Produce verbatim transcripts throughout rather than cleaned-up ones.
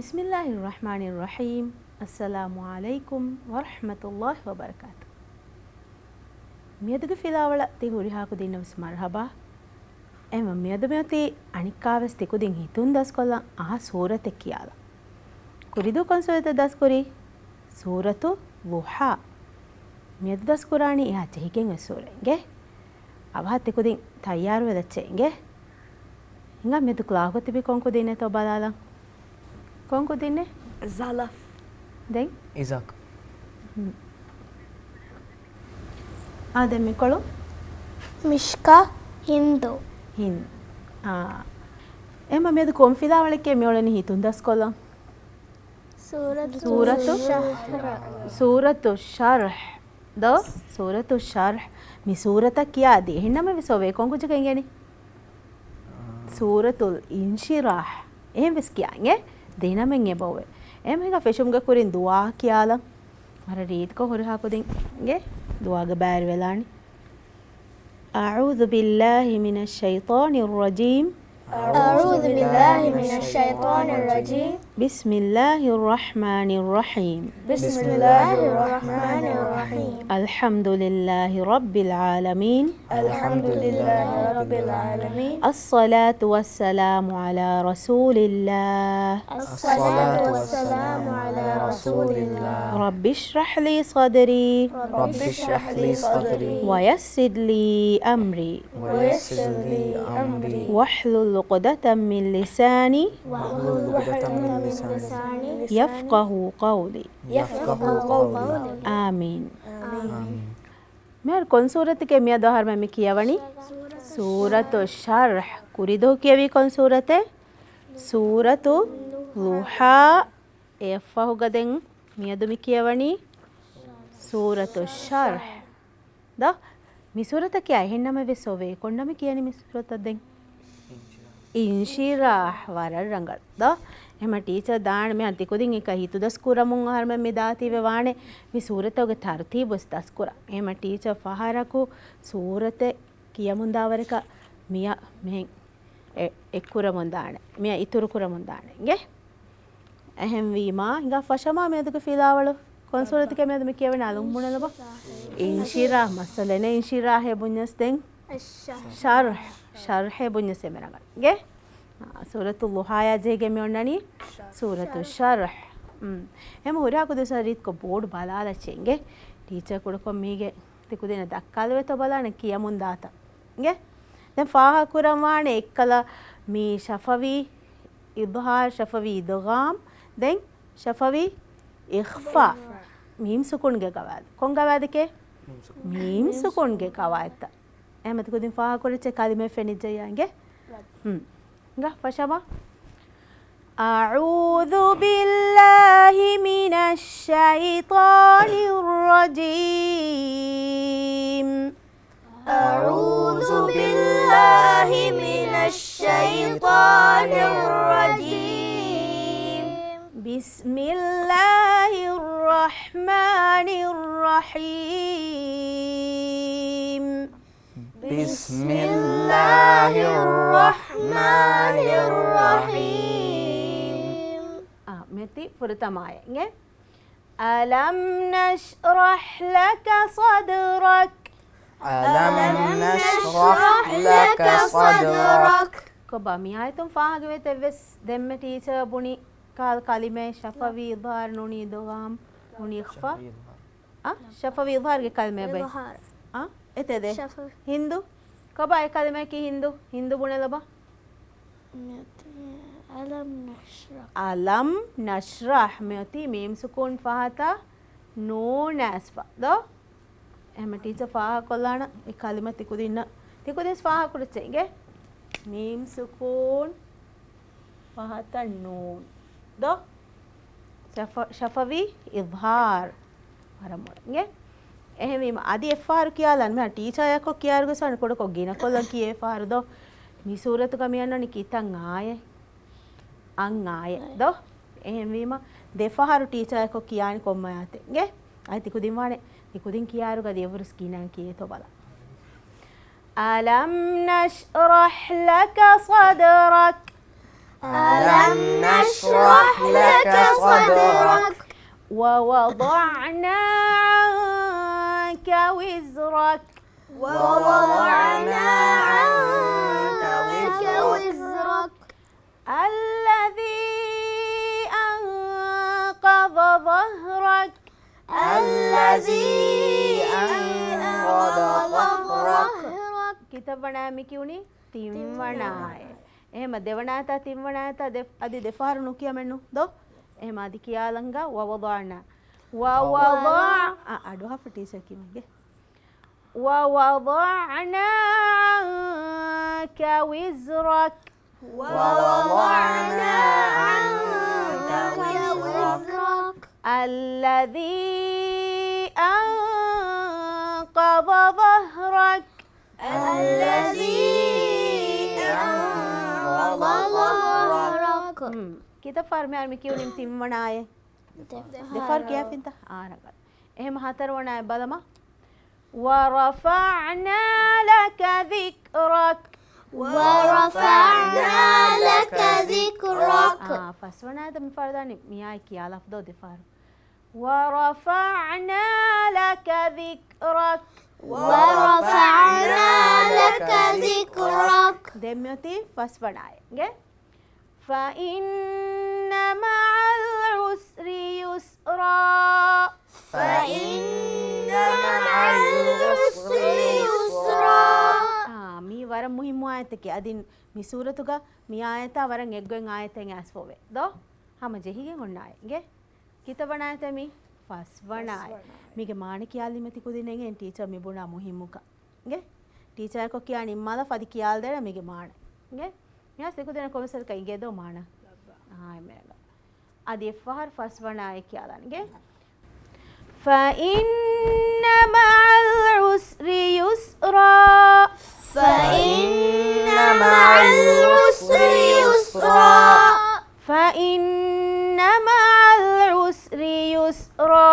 بسم الله الرحمن الرحيم. السلام عليكم ورحمة الله وبركاته. މިއަދުގެ ފިލާވަޅަށް ތި ހުރިހާ ކުދިންނަށް ވެސް މަރުޙަބާ. އެހެންވެ މިއަދު މިއޮތީ އަނެއްކާވެސް ތިކުދިން ހިތުން ދަސްކޮށްލަން އާ ސޫރަތެއް ކިޔާލަން. ކުރިދޫ ކޮން ސޫރަތެއް ދަސްކުރީ؟ ސޫރަތު ޟުޙާ. މިއަދު ދަސްކުރާނީ އެހާ ޖެހިގެން އޮތް ސޫރައެއް އިނގޭ. އަވަހަށް ތިކުދިން ތައްޔާރުވެލައްޗޭ އިނގޭ. ހިނގާ މިއަދު ކްލާހުގަ ތިބި ކޮން ކުދިންނޭތޯ ބަލާލަން. ކޮން ކުދިންނޭ؟ ޒަލަފް. ދެން؟ އިޒާކް. ހުން. އާ، ދެން މިކޮޅު؟ މިޝްކާ. ހިންދު. ހިންދު. އާ. އެމަ މިއަދު ކޮން ފިލާވަޅެކޭ މިއުޅެނީ ހިތުން ދަސްކޮށްލަން؟ ސޫރަތު ސޫރަތު ޝަރްޙް. ސޫރަތު ޝަރްޙް. ދޯ؟ ސޫރަތު ޝަރްޙް. މި ސޫރަތަށް ކިޔާ ދި އެހެންނަމެއް ވެސް އޮވޭ. ކޮން ކުއްޖަކަށް އެނގޭނީ؟ ސޫރަތުލް އިންޝިރާޙް. އެހެން ވެސް ކިޔާ އިނގޭ. ދި ނަމެއް އެބަ އޮވޭ. އެހެން ހިނގާ ފެށުމުގެ ކުރިން ދުޢާ ކިޔާލަން. ވަރަށް ރީތިކޮށް ހުރިހާ ކުދިން އިނގޭ. ދުޢާގަ ބައިވެރިވެލާނީ. أعوذ بالله من الشيطان الرجيم. أعوذ بالله من الشيطان الرجيم. بسم الله الرحمن الرحيم. بسم الله الرحمن الرحيم. الحمد لله رب العالمين. الحمد لله رب العالمين. الصلاة والسلام على رسول الله. الصلاة والسلام على رسول الله. رب اشرح لي صدري. رب اشرح لي صدري. ويسر لي أمري. ويسر لي أمري. واحلل عقدة من لساني. واحلل عقدة من لساني. يفقه قولي. يفقه قولي. آمين. آمين. މިހާރު ކޮން ސޫރަތެކޭ މިއަދު އަހަރުމެން މި ކިޔަވަނީ؟ ސޫރަތު ޝަރްޙް. ކުރިދުވަހު ކިޔެވީ ކޮން ސޫރަތެއް؟ ސޫރަތު ޟުޙާ. އެއަށްފަހުގަ ދެން މިއަދު މި ކިޔަވަނީ ސޫރަތު ޝަރްޙް. ދޯ؟ މި ސޫރަތަކީ އެހެން ނަމެއް ވެސް އޮވޭ. ކޮން ނަމެއް ކިޔަނީ މި ސޫރަތަށް ދެން؟ އިންޝިރާޙް. ވަރަށް ރަނގަޅު. ދޯ؟ އެހެމަ ޓީޗަރ ދާނެ މިހާރު ތިކުދިން އެކަ ހިތުދަސް ކުރަމުން އަހަރުމެން މި ދާތީވެ ވާނެ މި ސޫރަތުގެ ތަރުތީބު ވެސް ދަސްކުރަން. އެހެމަ ޓީޗަރ ފަހަރަކު ސޫރަތެއް ކިޔަމުންދާވަރަކަށް މިޔަ މިހެން އެ، އެއްކުރަމުން ދާނެ. މިޔަ އިތުރު ކުރަމުން ދާނެ. އިނގޭ؟ އެހެންވީމާ، ހިނގާ ފަށަމާ މިއަދުގެ ފިލާވަޅު. ކޮން ސޫރަތެކޭ މިއަދު މި ކިޔެވެނީ އަލުން ބުނެލަބަ؟ އިންޝިރާ. މައްސަލައެއް ނެތް އިންޝިރާހޭ ބުންޏަސް ދެން. ޝަރްޙް. ޝަރްޙޭ ބުންޏަސް އެންމެ ރަނގަޅު. އިނގޭ؟ އާ، ސޫރަތު ޟުޙާޔާ ޖެހިގެން މި އޮންނަނީ ސޫރަތު ޝަރްޙް. އުން. އެހެމަ ހުރިހާ ކުދިން ރީތިކޮށް ބޯޑު ބަލާލައްޗޭ އިނގޭ. ޓީޗަރ ކުޑަކޮށް މީގެ ތިކުދިންނަށް ދައްކާލެވޭތޯ ބަލާނެ ކިޔަމުން ދާތަން. އިނގޭ؟ ދެން ފާހަގަކުރަންވާނެ އެއްކަލަ މީ ޝަފަވީ އިޟްހާރު، ޝަފަވީ އިދްޣާމް، ދެން ޝަފަވީ އިޚްފާ. މީމް ސުކޫންގެ ގަވާއިދު. ކޮން ގަވާއިދެކޭ؟ މީމް ސުކޫންގެ ގަވާއިދުތައް. އެހެމަ ތިކުދިން ފާހަގަކުރައްޗޭ ކަލިމައެއް ފެނިއްޖެއްޔާ އިނގޭ؟ ހުން. ހިނގާ ފަށަމާ. أعوذ بالله من الشيطان الرجيم. أعوذ بالله من الشيطان الرجيم. بسم الله الرحمن الرحيم. بسم الله الرحمن الرحيم. އާ، މިއޮތީ ފުރަތަމަ އާޔަތް. ألم نشرح لك صدرك. ألم نشرح لك صدرك. ކޮބާ މި އާޔަތުން ފާހަގަވޭތޯ އެއްވެސް ދެންމެ ޓީޗަރ ބުނި ކާލް ކަލިމައެއް ޝަފަވީ އިޟްހާރު ނޫނީ އިދްޣާމް ނޫނީ އިޚްފާ؟ އާ، ޝަފަވީ އިޟްހާރުގެ ކަލިމައެއް ބައި. އާ، އެތެދެ. ހިންދު. ކޮބާ އެ ކަލިމައަކީ ހިންދު؟ ހިންދު ބުނެލަބަ. މިއޮތީ އަލަމް ނަޝްރަޙް. އަލަމް ނަޝްރަޙް. މިއޮތީ މީމް ސުކޫން ފަހަތަށް ނޫން އައިސްފަ. ދޯ؟ އެހެމަ ޓީޗަރ ފާހަގަކޮށްލާނަ މި ކަލިމަ ތިކުދިންނަށް. ތިކުދިން ފާހަގަކުރައްޗޭ އިނގޭ. މީމް ސުކޫން ފަހަތަށް ނޫން. ދޯ؟ ޝަފަ-، ޝަފަވީ އިޟްހާރު. ވަރަށް މޮޅަށް އިނގޭ. އެހެންވީމަ، އަދި އެއްފަހަރު ކިޔާލަން މިހާ ޓީޗާއަކޮށް ކިޔާއިރުގެ ސާން ކުޑަކޮށް ގިނަކޮށްލަން ކިޔޭ އެއްފަހަރު ދޯ. މި ސޫރަތުގަ މި އަންނަނީ ކިތައް އާޔަތް؟ އަށް އާޔަތް ދޯ. އެހެންވީމަ، ދެފަހަރު ޓީޗާއަކޮށް ކިޔާނީ ކޮންމެ އާޔަތެއް އިނގޭ. އަދި ތިކުދިން ވާނެ، ތިކުދިން ކިޔާއިރުގަ އަދި އެއްވުރެސް ގިނައިން ކިޔޭތޯ ބަލަ. ألم نشرح لك صدرك. ألم نشرح لك صدرك. ووضعنا عنك وزرك. ووضعنا عنك وزرك. الذي أنقض ظهرك. الذي أنقض ظهرك. ކިތައް ވަނާ މި ކިޔުނީ؟ ތިން ވަނާއެއް. އެހެމަ ދެވަނާތާ ތިން ވަނާތާ ދެ-، އަދި ދެފަހަރު ނުކިޔަމެއްނު ދޯ؟ އެހެމަ އަދި ކިޔާލަންގަ ووضعنا. ووضع. އަ، އަޑު ހާފު ޓީޗަރ ކިޔުމެއްގެ. ووضعنا عنك وزرك. ووضعنا عنك وزرك. الذي أنقض ظهرك. الذي أنقض ظهرك. ކިތައް ފަހަރު މިހާރު މި ކިޔުނީ ތިން ވަނާއެއް؟ ދެފަހަރު. ދެފަހަރު ކިޔާފިންތަ؟ އާ، ރަނގަޅު. އެހެމަ ހަތަރު ވަނާއެއް ބަލަމާ. ورفعنا لك ذكرك. ورفعنا لك ذكرك. އާ، ފަސް ވަނާއެތަ މި ފަހަރު ދާނީ މިއާއެއް ކިޔާލާފަ ދޯ ދެފަހަރު. ورفعنا لك ذكرك. ورفعنا لك ذكرك. ދެން މިއޮތީ ފަސް ވަނާއެއް. ގެ؟ فإن مع العسر يسرا. فإن مع العسر يسرا. އާ، މީ ވަރަށް މުހިއްމު އާޔަތެކޭ. އަދި މި ސޫރަތުގަ މި އާޔަތާ ވަރަށް އެއްގޮތް އާޔަތެއް އައިސްފޯވޭ ދޯ؟ ހަމަ ޖެހިގެން އޮންނާއެ. ގެ؟ ކިތައް ވަނާއެތަ މީ؟ ފަސް ވަނާއެއް. ފަސް ވަނާއެއް. މީގެ މާނަ ކިޔާލީމަ ތިކުދިން އެނގޭނެ ޓީޗަރ މި ބުނާ މުހިއްމުކަން. ގެ؟ ޓީޗަރ އެކޮށް ކިޔާ ނިންމާލަ ފަދަ ކިޔާލަދޭނަ މީގެ މާނަ. ގެ؟ މިހާރު ތިކުދިން ކޮންމެސް އެއްގެ ދޯ މާނަ. އާ، އެމެނަގ. އަދި އެއްފަހަރު ފަސް ވަނާއެއް ކިޔާލާނެ. ގެ؟ فإن مع العسر يسرا. فإن مع العسر يسرا. فإن مع العسر يسرا.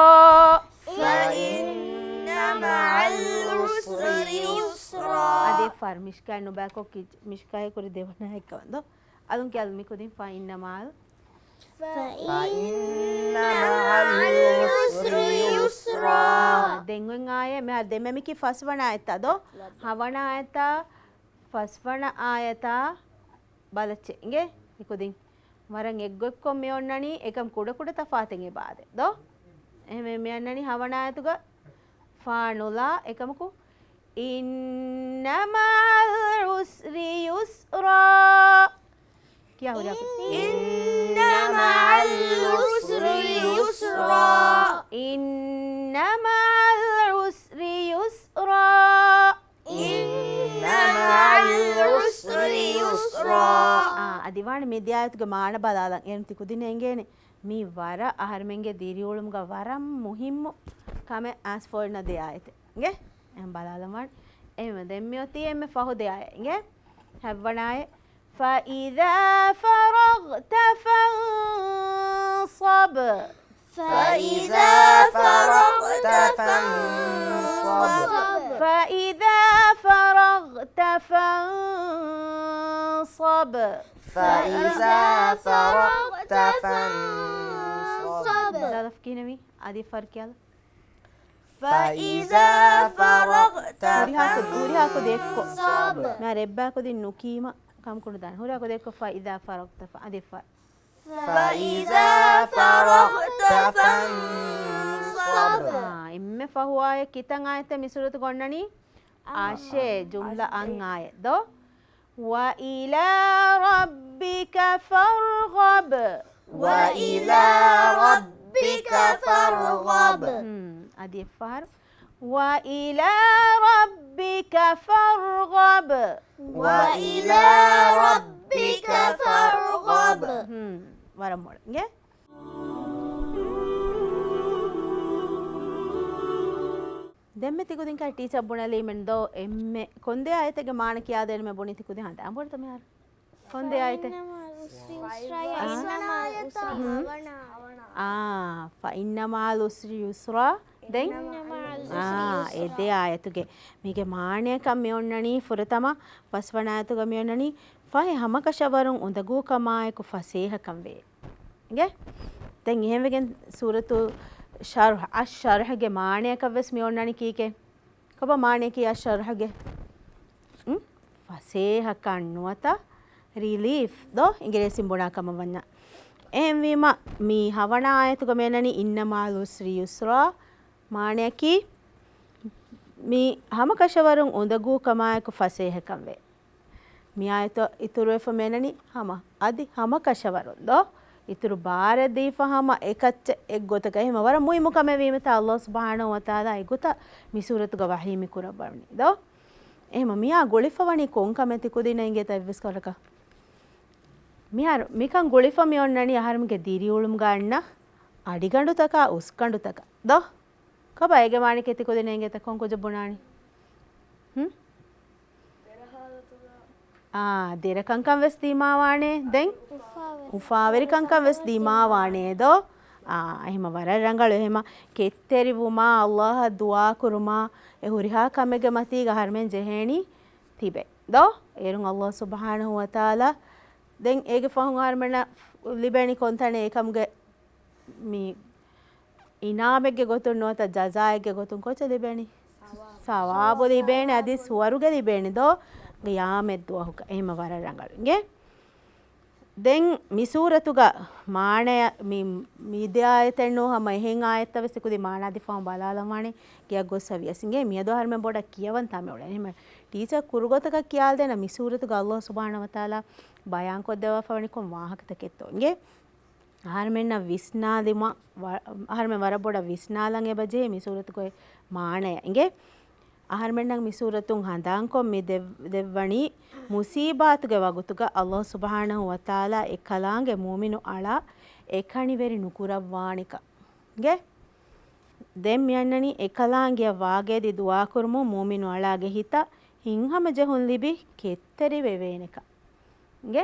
فإن مع العسر يسرا. އަދި އެއްފަހަރު މިޝްކާތް ނުބައިކޮށް ކި-، މިޝްކާތް ކުރި ދެވަނަ އެއްކަމަށް ދޯ. އަލުން ކިޔާލު މި ކުދިން فإن مع ال- فإن مع العسر يسرا. ދެން އޮތް އާޔަތް މިހާރު ދެންމެ މިކީ ފަސް ވަނަ އާޔަތްތަ ދޯ؟ ހަވަނަ އާޔަތާ ފަސް ވަނަ އާޔަތާ ބަލައްޗޭ އިނގޭ މި ކުދިން. ވަރަށް އެއްގޮތްކޮށް މި އޮންނަނީ އެކަމް ކުޑަކުޑަ ތަފާތެއް އެބައާދޭ ދޯ؟ އެހެންވެ މި އަންނަނީ ހަވަނަ އާޔަތުގަ ފާނުލާ އެކަމަކު إن مع العسر يسرا. ކިޔާ ހުރިހާ ކުދިން. إن مع العسر يسرا. إن مع العسر يسرا. إن مع العسر يسرا. އާ، އަދި ވާނެ މި ދެ އާޔަތުގެ މާނަ ބަލާލަން. އޭރުން ތި ކުދިން އެނގޭނެ. މީ ވަރަށް އަހަރުމެންގެ ދިރިއުޅުމުގަ ވަރަށް މުހިއްމު ކަމެއް އައިސްފޯ އޮންނަ ދެ އާޔަތެއް. އިނގޭ؟ އެހެން ބަލާލަމާން. އެހެންވެ ދެން މިއޮތީ އެންމެ ފަހު ދެ އާޔަތް. އިނގޭ؟ ހަތްވަނަ އާޔަތް. فإذا فرغت فانصب. فإذا فرغت فانصب. فإذا فرغت فانصب. فإذا فرغت فانصب. ޒާލަފް ކިހިނެއްވީ؟ އަދި ފަރު ކިޔާލަ. فإذا فرغت ހުރިހާ ކުދި، ހުރިހާ ކުދި އެއްކޮށް. ފަންޞަބް. މާ ރެއްބާ ކުދިން ނުކީމަ ކަމަކު ނުދާނެ. ހުރިހާ ކުދި އެއްކޮށް فإذا فرغت ފަ-، އަދި ފަ-، فإذا فرغت فانصب. އާ، އެންމެ ފަހު އާޔަތް ކިތަން އާޔަތެއް މި ސޫރަތުގަ އޮންނަނީ؟ އަށެއް، ޖުމްލަ އަށެއް. އަށް އާޔަތް ދޯ؟ وإلى ربك فارغب. وإلى ربك فارغب. ހުން، އަދި އެއްފަހަރު. وإلى ربك فارغب. وإلى ربك فارغب. ހުން، ވަރަށް މޮޅަށް. އިނގޭ؟ ދެންމެ ތިކުދިން ކައި ޓީޗަރ ބުނެލީމެން ދޯ އެންމެ ކޮންދޭ އާޔަތެއްގެ މާނަ ކިޔާދޭން މެ ބުނި ތިކުދިން ހަނދާން ބޮޑުތަ މިހާރު؟ ކޮންދޭ އާޔަތެއް؟ فإن مع العسر يسرا. އާ، فإن مع العسر يسرا. ދެން؟ އާ، އެ ދެ އާޔަތުގެ މީގެ މާނަޔަކަށް މި އޮންނަނީ ފުރަތަމަ ފަސްވަނަ އާޔަތުގަ މި އޮންނަނީ ފަހެ ހަމަކަށަވަރުން އުނދަގޫކަމާއެކު ފަސޭހަކަން ވޭ. އިނގޭ؟ ދެން އެހެންވެގެން ސޫރަތު ޝަރްޙް، އައްޝަރްޙްގެ މާނަޔަކަށް ވެސް މި އޮންނަނީ ކީކޭ؟ ކޮބާ މާނަޔަކީ އައްޝަރްޙްގެ؟ އުން؟ ފަސޭހަކަން ނުވަތަ ރިލީފް ދޯ؟ އިނގިރޭސިން ބުނާ ކަމަށް ވަންޏާ. އެހެންވީމަ، މި ހަވަނަ އާޔަތުގަ މި އަންނަނީ، "إن مع العسر يسرا"، މާނަޔަކީ، މި ހަމަކަށަވަރުން އުނދަގޫކަމާއެކު ފަސޭހަކަން ވޭ. މި އާޔަތު އިތުރުވެފަ މި އަންނަނީ ހަމަ، އަދި ހަމަކަށަވަރުން ދޯ؟ އިތުރު ބާރެއް ދީފަ ހަމަ އެކައްޗެއް އެއްގޮތަކަށް. އެހެންމަ ވަރަށް މުހިއްމު ކަމެއް ވީމަތާ، ﷲ ސުބްޙާނަހޫ ވަތަޢާލާ އެގޮތަށް މި ސޫރަތުގަ ވަޙީ މި ކުރައްވަނީ ދޯ؟ އެހެންމަ މިއާ ގުޅިފަ ވަނީ ކޮން ކަމެއް ތިކުދިންނަށް އިނގޭތަ އެއްވެސް ކަހަލަކަށް؟ މިހާރު މިކަން ގުޅިފަ މި އޮންނަނީ އަހަރެމެންގެ ދިރިއުޅުމުގަ އަންނަ އަޑިގަނޑުތަކާ އުސްގަނޑުތަކަށް ދޯ؟ ކޮބާ އޭގެ މާނައަކީ ތިކުދިންނަށް އިނގޭތަ ކޮން ކުއްޖެއް ބުނާނީ؟ ހުން؟ އާ، ދެރަ ކަންކަން ވެސް ދީމާވާނެ. ދެން އުފާވެރި ކަންކަން ވެސް ދީމާވާނެ ދޯ؟ އާ، އެހެމަ ވަރަށް ރަނގަޅު. އެހެމަ ކެތްތެރިވުމާ، ﷲ އަށް ދުޢާ ކުރުމާ، އެ ހުރިހާ ކަމެއްގެ މަތީގަ އަހަރުމެން ޖެހޭނީ ތިބެ ދޯ؟ އޭރުން ﷲ ސުބްޙާނަހޫ ވަތަޢާލާ ދެން އޭގެ ފަހުން އަހަރުމެންނަށް ލިބޭނީ ކޮންތަނެއް؟ އެކަމުގެ މި އިނާމެއްގެ ގޮތުން ނުވަތަ ޖަޒާއެއްގެ ގޮތުން ކޮއްޗެއް ލިބޭނީ؟ ސަވާބު ލިބޭނެ، އަދި ސުވަރުގެ ލިބޭނެ ދޯ؟ ޤިޔާމަތް ދުވަހުގަ. އެހެމަ ވަރަށް ރަނގަޅު. އިނގޭ؟ ދެން މި ސޫރަތުގަ މާނަޔަށް މި، މި ދެ އާޔަތެއް ނޫން ހަމަ އެހެން އާޔަތްތައް ވެސް ތިކުދިން މާނާ ދިފާއުން ބަލާލަން ވާނެ ގެއަށް ގޮއްސަ ވިޔަސް. އިނގޭ؟ މިއަދު އަހަރުމެން ބޮޑަށް ކިޔަވަން ތާ މި އުޅެނީ. އެހެމަ ޓީޗަރ ކުރުގޮތަކަށް ކިޔާލަދޭނަ މި ސޫރަތުގަ ﷲ ސުބްޙާނަހޫ ވަތަޢާލާ ބަޔާންކޮށްދެއްވާފަ ވަނީ ކޮން ވާހަކަތަކެއްތޯ. އިނގޭ؟ އަހަރުމެންނަށް ވިސްނާލުމަށް ވަ-، އަހަރުމެން ވަރަށް ބޮޑަށް ވިސްނާލަން އެބަޖެހޭ މި ސޫރަތުގެ މާނަޔަށް. އިނގޭ؟ އަހަރުމެންނަށް މި ސޫރަތުން ހަނދާންކޮށް މި ދެ-، ދެއްވަނީ މުސީބާތުގެ ވަގުތުގަ ﷲ ސުބްޙާނަހޫ ވަތަޢާލާ އެކަލާނގެ މުއުމިނު އަޅާ އެކަނިވެރި ނުކުރައްވާނެކަން. އިނގޭ؟ ދެން މި އަންނަނީ އެކަލާނގެއަށް ވާގައިދީ ދުޢާކުރުމުން މުއުމިނު އަޅާގެ ހިތަށް ހިތްހަމަޖެހުން ލިބި ކެތްތެރިވެވޭނެކަން. އިނގޭ؟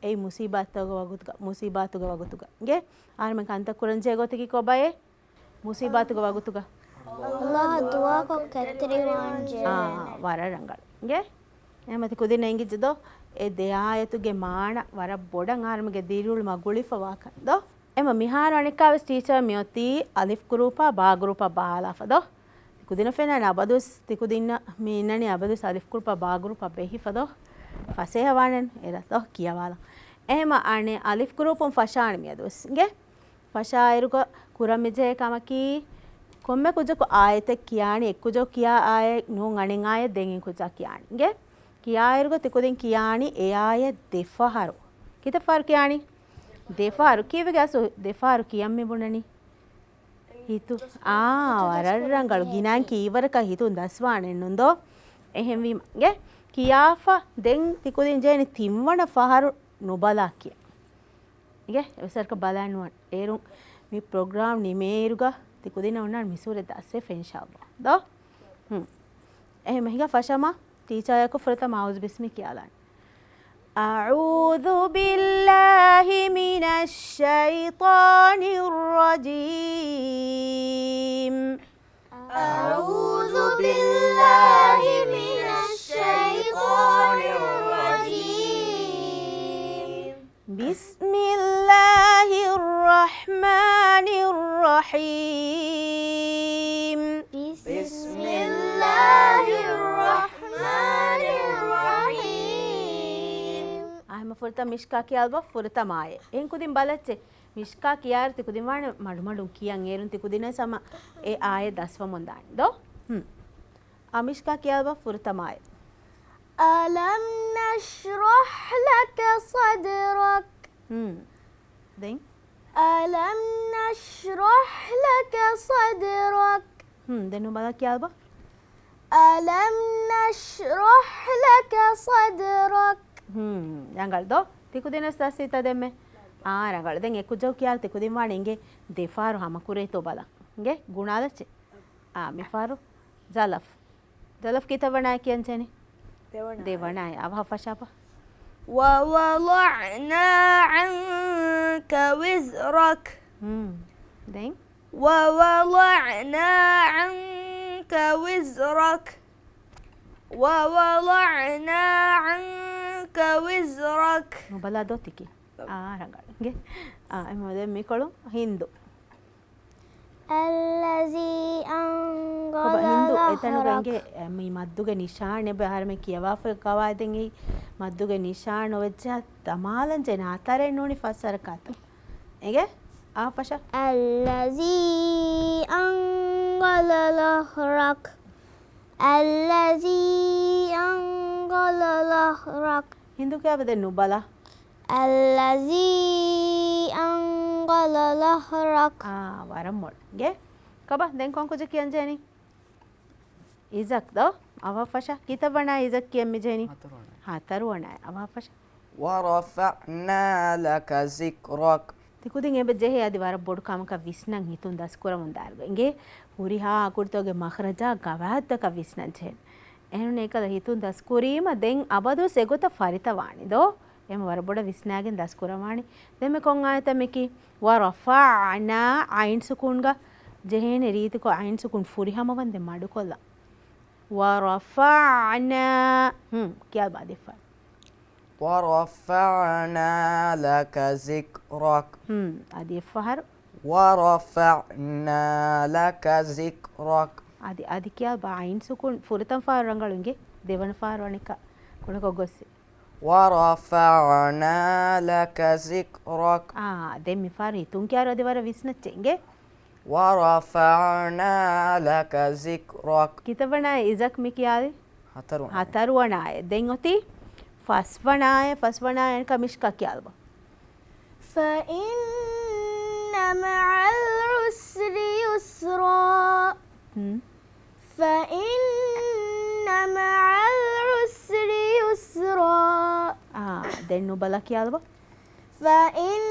އެއީ މުސީބާތުގެ ވަގުތުގަ، މުސީބާތުގެ ވަގުތުގަ. އިނގޭ؟ އަހަރުމެން ކަންތައް ކުރަންޖެހޭ ގޮތަކީ ކޮބާއޭ؟ މުސީބާތުގެ ވަގުތުގަ. ﷲ އަށް ދުޢާކޮށް ކެތްތެރިވާން ޖެހޭނެ. އާ، ވަރަށް ރަނގަޅު. އިނގޭ؟ އެހެމަ ތިކުދިންނަށް އިނގިއްޖެ ދޯ؟ އެ ދެ އާޔަތުގެ މާނަ ވަރަށް ބޮޑަށް އަހަރުމެންގެ ދިރިއުޅުމަށް ގުޅިފަވާކަން ދޯ؟ އެމަ މިހާރު އަނެއްކާވެސް ޓީޗަރ މިއޮތީ އަލިފް ގްރޫޕާ ބާ ގްރޫޕާ ބަހާލާފަ ދޯ؟ ތިކުދިންނަށް ފެންނާނެ އަބަދުވެސް ތިކުދިންނަށް މި އިންނަނީ އަބަދުވެސް އަލިފް ގްރޫޕާ ބާ ގްރޫޕާ ބެހިފަ ދޯ؟ ފަސޭހަވާނެ އެރަ ދޯ ކިޔަވާލަން. އެހެމަ އަނެއް އަލިފް ގްރޫޕުން ފަށާނެ މިއަދުވެސް. އިނގޭ؟ ފަށާއިރުގަ ކުރަން މިޖެހޭ ކަމަކީ، ކޮންމެ ކުއްޖަކު އާޔަތެއް ކިޔާނީ، އެއްކުއްޖަކު ކިޔާ އާޔަތް ނޫން އަނެއް އާޔަތް ދެން އެ ކުއްޖާ ކިޔާނީ. އިނގޭ؟ ކިޔާއިރުގަ ތިކުދިން ކިޔާނީ އެ އާޔަތް ދެފަހަރު. ކިތައް ފަހަރު ކިޔާނީ؟ ދެފަހަރު. ކީއްވެގެ އަސް ދެފަހަރު ކިޔަން މި ބުނަނީ؟ ހިތު. އާ، ވަރަށް ރަނގަޅު. ގިނައިން ކީއްވަރަކަށް ހިތުން ދަސްވާނެއްނުން ދޯ؟ އެހެންވީމަ. އިނގޭ؟ ކިޔާފަ ދެން ތިކުދިން ޖެހޭނީ ތިންވަނަ ފަހަރު ނުބަލާ ކިޔަން. އިނގޭ؟ އެވެސް ވަރަކަށް ބަލާން ނުވާން. އޭރުން މި ޕްރޮގްރާމް ނިމޭއިރުގަ ތިކުދިންނަށް އޮންނާނެ މި ސޫރަތް ދަސްވެފަ އިންޝާﷲ. ދޯ؟ ހުން. އެހެމަ ހިނގާ ފަށަމާ ޓީޗަރަކު ފުރަތަމަ އައޫޒު ބިސްމި ކިޔާލާނެ. أعوذ بالله من الشيطان الرجيم. أعوذ بالله من الشيطان الرجيم. بسم الله الرحمن الرحيم. بسم الله الرحمن الرحيم. އާ، އެހެމަ ފުރަތަމަ މިޝްކާ ކިޔާލަބަ ފުރަތަމަ އާޔަތް. އެހެން ކުދިން ބަލައްޗޭ. މިޝްކާ ކިޔާއިރު ތިކުދިން ވާނެ މަޑުމަޑުން ކިޔަން. އޭރުން ތިކުދިންނަށް ހަމަ އެ އާޔަތް ދަސްވަމުން ދާނެ ދޯ؟ ހުން. އާ، މިޝްކާ ކިޔާލަބަ ފުރަތަމަ އާޔަތް. ألم نشرح لك صدرك. ހުން. ދެން؟ ألم نشرح لك صدرك. ހުން، ދެން ނުބަލާ ކިޔާލަބަ. ألم نشرح لك صدرك. ހުން، ރަނގަޅު ދޯ؟ ތިކުދިންނަސް ދަސްވީތަ ދެންމެ؟ އާ، ރަނގަޅު. ދެން އެ ކުއްޖަކު ކިޔާލަ ތިކުދިން ވާނެ އިނގޭ ދެފަހަރު ހަމަކުރޭތޯ ބަލަން. އިނގޭ ގުނާލައްޗޭ. އާ، މިފަހަރު ޖަލަފް. ޖަލަފް ކިތައް ވަނައެއް ކިޔަންޖެހެނީ؟ ދެވަނަ. ދެވަނައެއް. އަވަހަށް ފަށާފަ. ووضعنا عنك وزرك. ހުން. ދެން؟ ووضعنا عنك وزرك. ووضعنا عنك وزرك. ނުބަލާ ދޯ ތިކި. އާ، ރަނގަޅު. އިނގޭ. އާ، އެމަ ދެން މިކޮޅު ހިންދު. الذي أنقض ކޮބާ ހިންދު އެތަނުގަ އިނގޭ، އެ، މި މައްދުގެ ނިޝާން އެބަ އަހަރެމެން ކިޔަވާފަ ގަވާއިދެއް އެއީ މައްދުގެ ނިޝާން ނުވެއްޖާ ދަމާލަން ޖެހޭނެ ހަތަރެއް ނޫނީ ފަސް ހަރަކާތު. އިނގޭ؟ އާ ފަށާ. الذي أنقض ظهرك. الذي أنقض ظهرك. ހިންދު ކިޔާބަ ދެން ނުބަލާ. الذي أنقض ظهرك. އާ، ވަރަށް މޮޅު. އިނގޭ؟ ކޮބާ ދެން ކޮން ކުއްޖެއް ކިޔަން ޖެހެނީ؟ އިޒަކް ދޯ؟ އަވަހަށް ފަށާ. ކިތައް ވަނަ އިޒަކް ކިޔަން މި ޖެހެނީ؟ ހަތަރު ވަނަ. ހަތަރު ވަނަ. އަވަހަށް ފަށާ. ورفعنا لك ذكرك. ތި ކުދިން އެބަ ޖެހޭ އަދި ވަރަށް ބޮޑު ކަމަކަށް ވިސްނަން ހިތުން ދަސްކުރަމުން ދާއިރުގަ އިނގޭ ހުރިހާ އަކުރުތަކުގެ މަޚްރަޖާ ގަވާއިދުތަކަށް ވިސްނަން ޖެހެން. އެހެން އެކަލަ ހިތުން ދަސްކުރީމަ ދެން އަބަދުވެސް އެގޮތަށް ފަރިތަވާނެ ދޯ؟ އެމަ ވަރަށް ބޮޑަށް ވިސްނާގެން ދަސްކުރަވާނެ. ދެން މި ކޮން އާޔަތެއް މިކީ؟ ވަރަފަޢްނާ ޢައިން ސުކޫންގަ ޖެހޭނެ ރީތިކޮށް ޢައިން ސުކޫން ފުރިހަމަވަންދެން މަޑުކޮށްލަން. ވަރަފަޢްނާ. ހުން، ކިޔާބަ އަދި އެއްފަހަރު. ورفعنا لك ذكرك. ހުން، އަދި އެއްފަހަރު. ورفعنا لك ذكرك. އަދި، އަދި ކިޔާބަ ޢައިން ސުކޫން ފުރަތަމަ ފަހަރު ރަނގަޅު އިނގޭ. ދެވަނަ ފަހަރު އަނެއްކާ ކުޑަކޮށް ގޮއްސި. ورفعنا لك ذكرك. އާ، ދެން މިފަހަރު ހިތުން ކިޔާއިރު އަދި ވަރަށް ވިސްނައްޗޭ އިނގޭ. ورفعنا لك ذكرك. ކިތައް ވަނަ އިޒަކް މި ކިޔާލި؟ ހަތަރު ވަނަ. ހަތަރު ވަނަ އާޔަތް. ދެން އޮތީ ފަސް ވަނަ އާޔަތް، ފަސް ވަނަ އާޔަތް ކަމިޝްކާ ކިޔާލަބަ. فإن مع العسر يسرا. ހުން. فإن مع العسر يسرا. އާ، ދެން ނުބަލަ ކިޔާލަބަ. فإن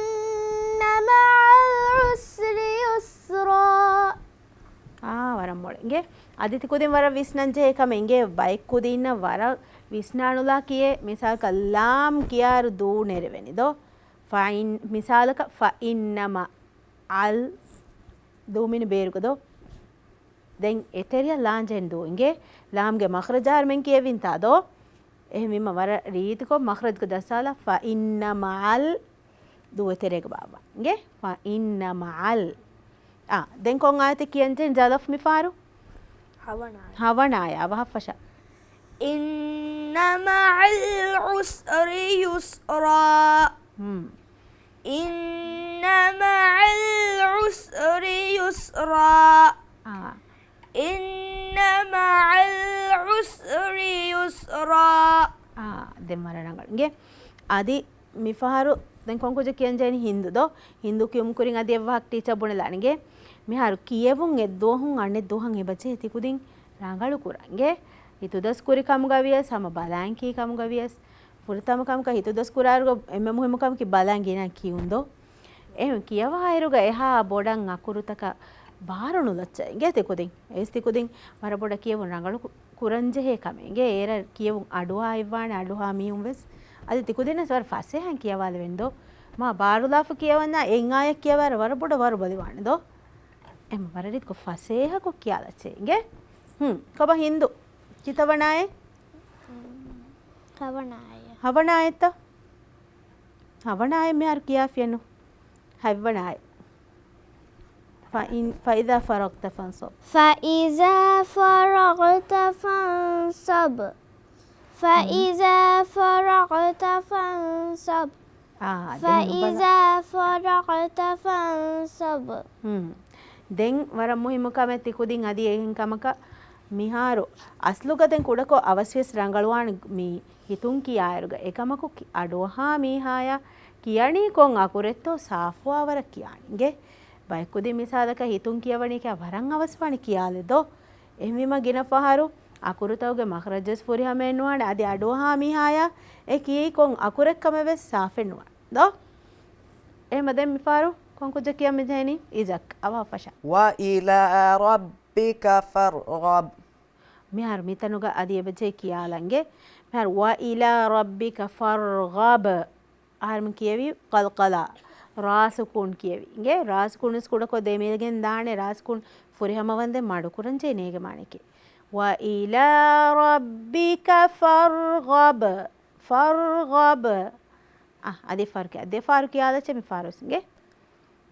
مع العسر يسرا. އާ، ވަރަށް މޮޅު. އިނގޭ، އަދި ތި ކުދިން ވަރަށް ވިސްނަން ޖެހޭ ކަމެއް އިނގޭ، ބައެއް ކުދީންނަށް ވަރަށް ވިސްނާނުލާ ކިޔޭ، މިސާލަކަށް ލާމް ކިޔާއިރު ދޫ ނެރެވެނީ ދޯ؟ ފައިން، މިސާލަކަށް ފައިންނަމަ އަލް ދޫ މިނި ބޭރުގަ ދޯ؟ ދެން އެތެރެއަށް ލާން ޖެހެން ދޫ އިނގޭ. ލާމްގެ މަޚްރަޖާ އަހަރެމެން ކިޔެވިންތާ ދޯ؟ އެހެންވީމަ ވަރަށް ރީތިކޮށް މަޚްރަޖުގަ ދަސްވާލާ ފައިންނަ މަޢަލް ދޫ އެތެރޭގަ ބާއްވާ. އިނގޭ؟ ފައިންނަ މަޢަލް. އާ، ދެން ކޮން އާޔަތެއް ކިޔަން ޖެހެން ޖަލަފް މިފަހަރު؟ ހަވަނަ އާޔަތް. ހަވަނަ އާޔަތް. އަވަހަށް ފަށާ. إن مع العسر يسرا. ހުން. إن مع العسر يسرا. އާ. إن مع العسر يسرا. އާ، ދެން ވަރަށް ރަނގަޅު. އިނގޭ، އަދި މިފަހަރު ދެން ކޮން ކުއްޖެއް ކިޔަން ޖެހެނީ؟ ހިންދު ދޯ؟ ހިންދު ކިޔުމު ކުރިން އަދި އެއްވާހަކަ ޓީޗަރ ބުނެލާނެ އިނގޭ. މިހާރު ކިޔެވުން އެއްދުވަހުން އަނެއްދުވަހަށް އެބަޖެހޭ ތި ކުދިން ރަނގަޅު ކުރަން އިނގޭ. ހިތުދަސްކުރި ކަމުގަ ވިޔަސް ހަމަ ބަލާން ކީ ކަމުގަ ވިޔަސް ފުރަތަމަ ކަމަކަށް ހިތުދަސްކުރާއިރުގަ އެންމެ މުހިއްމު ކަމަކީ ބަލާން ގިނަ ކިޔުން ދޯ؟ އެހެން ކިޔަވާއިރުގަ އެހާ ބޮޑަށް އަކުރުތަކަށް ބާރު ނުލައްޗަ އިނގޭ ތި ކުދިން. އެސް ތި ކުދިން ވަރަށް ބޮޑަށް ކިޔެވުން ރަނގަޅު ކު-، ކުރަންޖެހޭ ކަމެއް އިނގޭ. އޭރަށް ކިޔެވުން އަޑުއާ އިއްވާނެ އަޑުއަހާ މީހުން ވެސް. އަދި ތި ކުދިންނަސް ވަރަށް ފަސޭހައިން ކިޔަވާލެވެން ދޯ؟ މާ ބާރުލާފަ ކިޔަވަންޏާ އެއް އާޔަތް ކިޔަވާއިރަށް ވަރަށް ބޮޑަށް ވަރުބަލިވާނެ ދޯ؟ އެމަ ވަރަށް ރީތިކޮށް ފަސޭހަކޮށް ކިޔާލައްޗޭ އިނގޭ. ހުން، ކޮބާ ހިންދު؟ ކިތައް ވަނަ އާޔަތް؟ ހަވަނަ އާޔަތް. ހަވަނަ އާޔަތްތަ؟ ހަވަނަ އާޔަތް މިހާރު ކިޔާފިޔަނު. ހަތްވަނަ އާޔަތް. فإن، فإذا فرغت فانصب. فإذا فرغت فانصب. فإذا فرغت فانصب. އާ، ދެން ނުބަލަ. فإذا فرغت فانصب. ހުން. ދެން ވަރަށް މުހިއްމު ކަމެއް ތި ކުދިން އަދި އެހެން ކަމަކަށް މިހާރު އަސްލުގަ ދެން ކުޑަކޮށް އަވަސްވިޔަސް ރަނގަޅުވާނެ މި ހިތުން ކިޔާއިރުގަ. އެކަމަކު ކި-، އަޑުއަހާ މީހާޔަށް ކިޔަނީ ކޮން އަކުރެއްތޯ ސާފުވާވަރަށް ކިޔާނެ އިނގޭ. ބައެއް ކުދިން މިސާލަކަށް ހިތުން ކިޔަވަނީ ކިޔާ ވަރަށް އަވަސްވާނެ ކިޔާލެއް ދޯ؟ އެހެންވީމަ ގިނަ ފަހަރު އަކުރުތަކުގެ މަޚްރަޖުވެސް ފުރިހަމައެއް ނުވާނެ. އަދި އަޑުއަހާ މީހާޔަށް އެ ކިޔައީ ކޮން އަކުރެއްކަމެއް ވެސް ސާފެއް ނުވާނެ ދޯ؟ އެހެމަ ދެން މިފަހަރު ކޮން ކުއްޖެއް ކިޔަން މި ޖެހެނީ؟ އިޒަކް. އަވަހަށް ފަށާ. وإلى ربك فارغب. މިހާރު މިތަނުގަ އަދި އެބަޖެހޭ ކިޔާލަން އިނގޭ. މިހާރު وإلى ربك فارغب. އަހަރެމެން ކިޔެވީ ޤަލްޤަލާ. ރާ ސުކޫން ކިޔެވި އިނގޭ. ރާ ސުކޫން ވެސް ކުޑަކޮށް ދެމިލިގެން ދާނެ. ރާ ސުކޫން ފުރިހަމަވަންދެން މަޑުކުރަންޖެހޭ ނޭގެ މާނައަކީ. وإلى ربك فارغب. ފަރްޣަބް. އާ، އަދި ފާރު ކިޔާ. ދެ ފާރު ކިޔާލައްޗޭ މި ފާރު ވެސް އިނގޭ.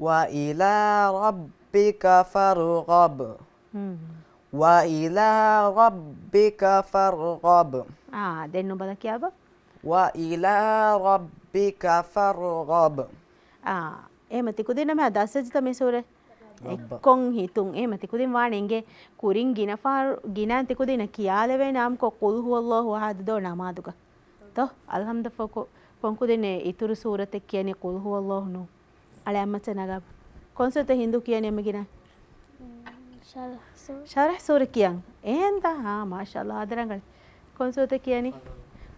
وَإِلَىٰ رَبِّكَ فَارْغَب. ހުން. وَإِلَىٰ رَبِّكَ فَارْغَب. އާ، ދެން ނުބަލަ ކިޔާބަ. وَإِلَىٰ رَبِّكَ فَارْغَب. އާ، އެހެމަ ތިކުދިންނަށް މިހާ ދަސްވެއްޖެތަ މި ސޫރަ؟ ރައްބަ. އެއްކޮށް ހިތުން. އެހެމަ ތިކުދިން ވާނެ އިނގޭ ކުރިން ގިނަ ފާރު، ގިނަ ތިކުދިންނަށް ކިޔާލެވޭނެ އާއްމުކޮށް ޤުލް ހުވައްލާހު އަޙަދު ދޯ ނަމާދުގަ. ދޯ، އަލްޙަމްދަށްފަހު ކޮ-، ކޮންކުދިންނެއް އިތުރު ސޫރަތެއް ކިޔަނީ ޤުލް ހުވައްލާހު ނޫން. އަޅެ އައްމަޗަށް ނަގާ. ކޮން ސޫރަތެއް ހިންދު ކިޔަނީ އެންމެ ގިނަ؟ ޝަރަޙް ސޫރަ. ޝަރަޙް ސޫރަ ކިޔަން. އެހެންތަ؟ ހާ، މާޝާﷲ، އާދަ ރަނގަޅި. ކޮން ސޫރަތެއް ކިޔަނީ؟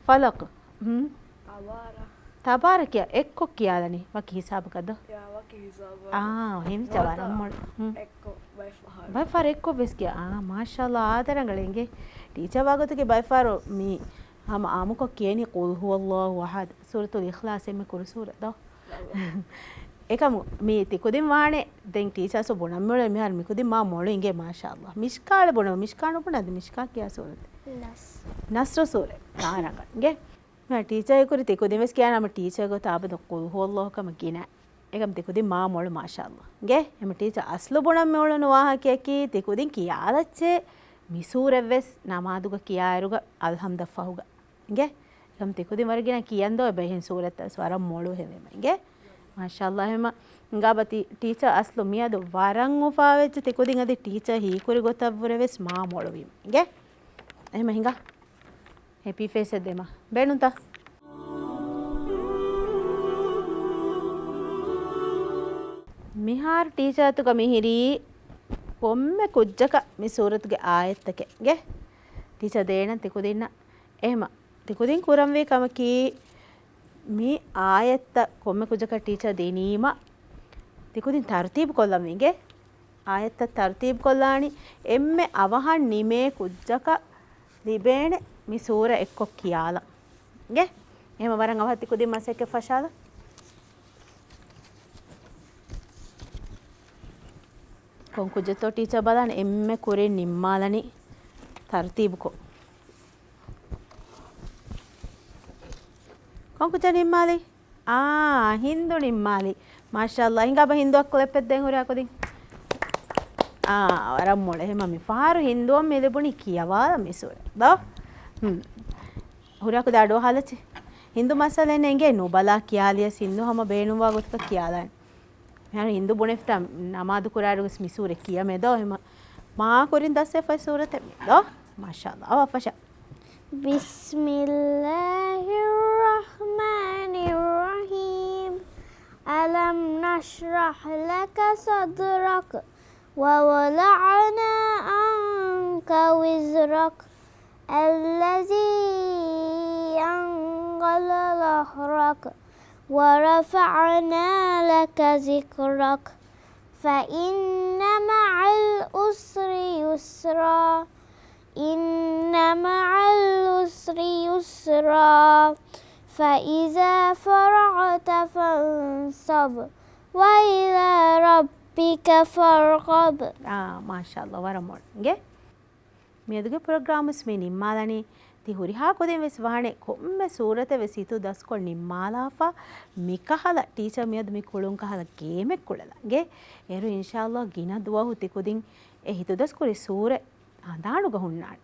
ފަލަޤް. ހުން. ތަބާރަކް. ތަބާރަކް ކިޔާ އެއްކޮށް ކިޔާލަނީ. ވަކި ހިސާބަކަށް ދޯ؟ ޔާ، ވަކި ހިސާބަކަށް. އާ، ހެންވިއްޖެ ނުވަތަ ވަރަށް މޮޅު. ހުން. އެއްކޮށް ބައެއް ފަހަރު. ބައެއް ފަހަރު އެއްކޮށް ވެސް ކިޔާ. އާ، މާޝާﷲ، އާދަ ރަނގަޅި އިނގޭ. ޓީޗަރ ވާގޮތުގެ ބައެއް ފަހަރު މި ހަމަ އާއްމުކޮށް ކިޔަނީ ޤުލް ހުވައްލާހު އަޙަދު، ސޫރަތުލް އިޚްލާޞް އެންމެ ކުރު ސޫރަ ދޯ؟ އެކަމު މި ތިކުދިން ވާނެ، ދެން ޓީޗާސް ބުނަން މިއުޅެނީ މިހާރު މިކުދިން މާ މޮޅު އިނގޭ މާޝާﷲ. މިޝްކާ އަޅެ ބުނަން، މިޝްކާ ނުބުނަން އަދި މިޝްކާ ކިޔާ ސޫރަތެއް؟ ނަޞްރު. ނަޞްރު ސޫރަ. ތާރަނގަ އިނގޭ. މި ޓީޗާ އެކުރި ތިކުދިން ވެސް ކިޔާ ނަމަ ޓީޗާގެ ގޮތަށް އަބަދު ޤުލް ހުވައްލާހު ކަމަށް ގިނަ. އެކަމް ތިކުދިން މާ މޮޅު މާޝާﷲ. އިނގޭ. އެމަ ޓީޗާ އަސްލު ބުނަން މިއުޅުނު ވާހަކަޔަކީ ތިކުދިން ކިޔާލައްޗޭ މި ސޫރަތް ވެސް ނަމާދުގަ ކިޔާއިރުގަ އަލްޙަމްދަށްފަހުގަ. އިނގޭ. އެކަމް ތިކުދިން ވަރަށް ގިނަ ކިޔަން ދޯ އެބަ އެހެން ސޫރަތްތައް ވެސް ވަރަށް މޮޅު ހެވީމަ. އިނގޭ. މާޝާﷲ ހެމަ. އިނގާބަ ތި ޓީޗާ އަސްލު މިއަދު ވަރަށް އުފާވެއްޖެ ތިކުދިން އަދި ޓީޗާ ހީކުރި ގޮތަށްވުރެ ވެސް މާ މޮޅުވީމަ. އިނގޭ. އެހެމަ ހިނގާ. ހެޕީ ފޭސްއެއް ދޭމަ. ބޭނުންތަ؟ މިހާރު ޓީޗާ އަތުގަ މިހިރީ ކޮންމެ ކުއްޖަކަށް މި ސޫރަތުގެ އާޔަތްތަކެއް. އިނގޭ. ޓީޗާ ދޭނަން ތިކުދިންނަށް. އެހެމަ. ތިކުދިން ކުރަންވީ ކަމަކީ، މި އާޔަތްތައް ކޮންމެ ކުއްޖަކަށް ޓީޗާ ދިނީމަ، ތިކުދިން ތަރުތީބު ކޮށްލަންވީ އިނގޭ. އާޔަތްތައް ތަރުތީބު ކޮށްލާނީ، އެންމެ އަވަހަށް ނިމޭ ކުއްޖަކަށް ލިބޭނެ މި ސޫރަ އެއްކޮށް ކިޔާލަން. އިނގޭ. އެހެމަ ވަރަށް އަވަހަށް ތިކުދިން މަސައްކަތް ފަށާލަ. ކޮން ކުއްޖެއްތޯ ޓީޗާ ބަލާނެ އެންމެ ކުރިން ނިންމާލަނީ ތަރުތީބުކޮށް. ކޮން ކުއްޖާ ނިންމާލީ؟ އާ، ހިންދު ނިންމާލީ. މާޝާﷲ. ހިނގާބަ ހިންދުއަށް ކްލެޕެއް ދޭން ހުރިހާ ކުދިން. އާ، ވަރަށް މޮޅު. އެހެމަ މި ފަހަރު ހިންދުއަށް މި ލިބުނީ ކިޔަވާލަ މި ސޫރަ. ދޯ؟ ހުން. ހުރިހާ ކުދިން އަޑުއަހާލައްޗޭ. ހިންދު މައްސަލައެއް ނޭނގޭ ނުބަލާ ކިޔާލިޔަސް ހިންދު ހަމަ ބޭނުންވާ ގޮތަކަށް ކިޔާލާނެ. މިހާރު ހިންދު ބުނެފިތާ ނަމާދު ކުރާއިރުވެސް މި ސޫރަ ކިޔަމޭ ދޯ؟ އެހެމަ މާ ކުރިން ދަސްވެފައި ސޫރަތެއް މި ދޯ؟ މާޝާﷲ. އަވަ ފަށަ. بسم الله الرحمن الرحيم. ألم نشرح لك صدرك ووضعنا عنك وزرك الذي أنقض ظهرك ورفعنا لك ذكرك فإن مع العسر يسرا إن مع العسر يسرا فإذا فرغت فانصب وإلى ربك فارغب. އާ، މާޝާﷲ، ވަރަށް މޮޅު. އިނގޭ؟ މިއަދުގެ ޕްރޮގްރާމް ވެސް މި ނިންމާލަނީ. ތި ހުރިހާ ކުދިން ވެސް ވާނެ ކޮންމެ ސޫރަތެއް ވެސް ހިތު ދަސްކޮށް ނިންމާލާފަ، މިކަހަލަ ޓީޗަރ މިއަދު މި ކުޅުން ކަހަލަ ގޭމެއް ކުޅެލަން. އިނގޭ؟ އޭރު އިންޝާﷲ ގިނަ ދުވަހު ތި ކުދިން އެ ހިތުދަސްކުރި ސޫރަ އަނދާނުގަ ހުންނާނެ.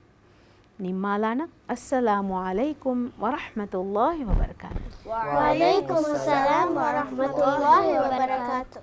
ނިންމާލާނަން. އައްސަލާމު ޢަލައިކުމް ވަރަޙްމަތުﷲ ވަބަރަކާތު. ވަޢަލައިކުމުއްސަލާމް ވަރަޙްމަތުﷲ ވަބަރަކާތު.